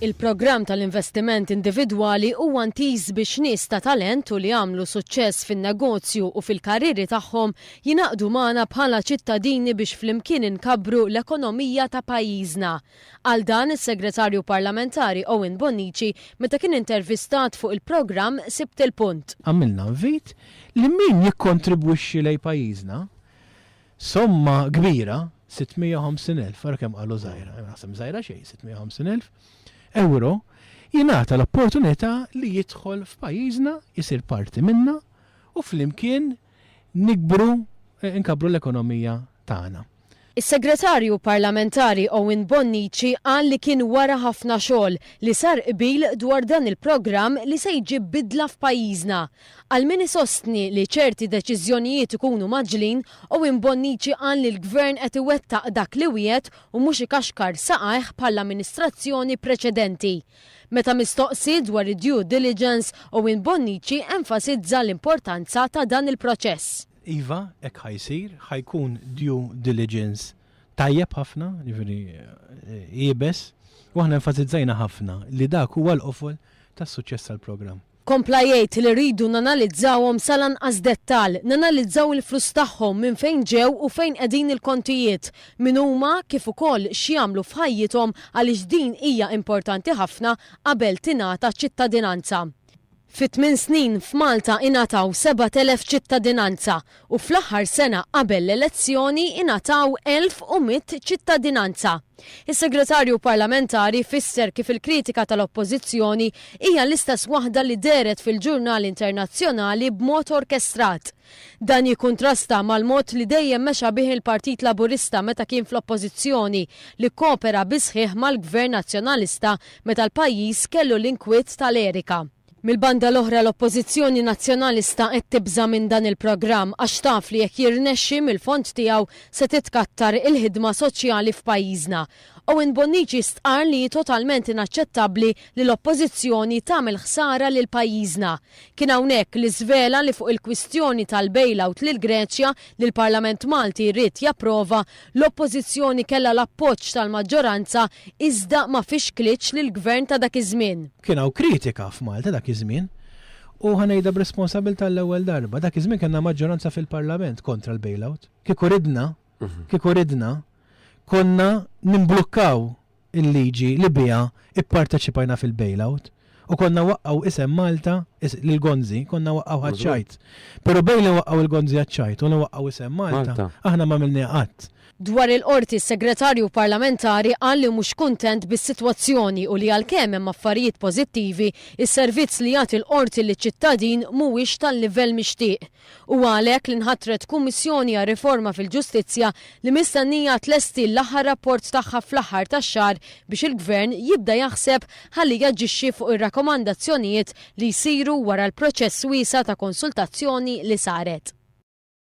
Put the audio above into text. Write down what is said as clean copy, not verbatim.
Il-programm tal-investiment individwali huwa intiż biex nies ta' talent u li għamlu suċċess fin-negozju u fil-karrieri tagħhom jingħaqdu magħna bħala ċittadini biex flimkien inkabbru l-ekonomija ta' pajjiżna. Qal dan is-Segretarju Parlamentari Owen Bonnici meta kien intervistat fuq il-programm Sibt il-Punt. Għamilna invit li min jikkontribwixxi lejn pajjiżna Somma kbira, 650,000, ara kemm qalu żgħira, naħseb żgħira xejn, 650,000 ewro, jingħata l-opportunità li jidħol f'pajjiżna, isir parti minna u flimkien nikbru, inkabbru l-ekonomija tagħna. Is-Segretarju Parlamentari Owen Bonnici qal li kien wara ħafna xogħol li sar qbil dwar dan il-programm li se jġib bidla f'pajjiżna. Għal min isostni li ċerti deċiżjonijiet ikunu mgħaġġlin, Owen Bonnici qal li l-Gvern qed iwettaq dak li wiegħed u mhux ikaxkar saqajh bħall-amministrazzjoni preċedenti. Meta mistoqsi dwar id-due diligence, Owen Bonnici enfasizza l-importanza ta' dan il-proċess. Iva, hekk ħa jsir, ħa jkun due diligence tajjeb ħafna, jiġifieri iebes, u aħna enfasizzajna ħafna li dak huwa l-qofol tas-suċċess tal-programm. Kompla jgħid li rridu nanalizzawhom sal-anqas dettall, nanalizzaw il-flus tagħhom minn fejn ġew u fejn qegħdin il-kontijiet, min huma kif ukoll x'jagħmlu f'ħajjithom għaliex din hija importanti ħafna qabel tingħata ċittadinanza. Fi tmien snin f'Malta ingħataw 7,000 ċittadinanza u fl-aħħar sena qabel l-elezzjoni ingħataw 1,100 ċittadinanza. Is-Segretarju Parlamentari fisser kif il-kritika tal-Oppożizzjoni hija l-istess waħda li dehret fil-ġurnali internazzjonali b'mod orkestrat. Dan jikkuntrasta mal-mod li dejjem mexa bih il-Partit Laburista meta kien fl-Oppożizzjoni li kkopera bis-sħiħ mal-Gvern Nazzjonalista meta l-pajjiż kellu l-inkwiet tal-Erika. Mill-banda l-oħra l-Oppożizzjoni Nazzjonalista qed tibża' minn dan il-programm għax taf li jekk jirnexxi mill-fond tiegħu se titkattar il-ħidma soċjali f'pajjiżna. Owen Bonnici stqarr li hi totalment inaċċettabbli li l-Oppożizzjoni tagħmel ħsara lil pajjiżna. Kien hawnhekk li żvela li fuq il-kwistjoni tal-bailout lill-Greċja li l-Parlament Malti ried japprova, l-Oppożizzjoni kellha l-appoġġ tal-maġġoranza iżda ma fixklitx lill-Gvern ta' dak iż-żmien. Kien hawn kritika f'Malta dak iż-żmien u ħa ngħidha b'responsabilità għall-ewwel darba, dak iż-żmien kellna maġġoranza fil-Parlament kontra l-bailout. Kieku ridna, kieku ridna, konna nimblukkaw il-liġi li biha ipparteċipajna fil-bailout u konna waqqgħu isem Malta lil Gonzi, konna waqqgħuh għaċ-ċajt. Però bejn li waqqgħu il-Gonzi għaċ-ċajt u li waqqgħu isem Malta, aħna m'għamilniha qatt. Dwar il-Qorti s-Segretarju Parlamentari qal li mhux kuntent bis-sitwazzjoni u li għalkemm hemm affarijiet pożittivi, is-servizz li jagħti l-Qorti liċ-ċittadin mhuwiex tal-livell mixtieq. Huwa għalhekk li nħatret Kummissjoni għar-Riforma fil-Ġustizzja li mistennija tlesti l-aħħar rapport tagħha fl-aħħar tax-xahar biex il-Gvern jibda jaħseb ħalli jaġixxi fuq ir-rakkomandazzjonijiet li jsiru wara l-proċess wiesa' ta' konsultazzjoni li saret.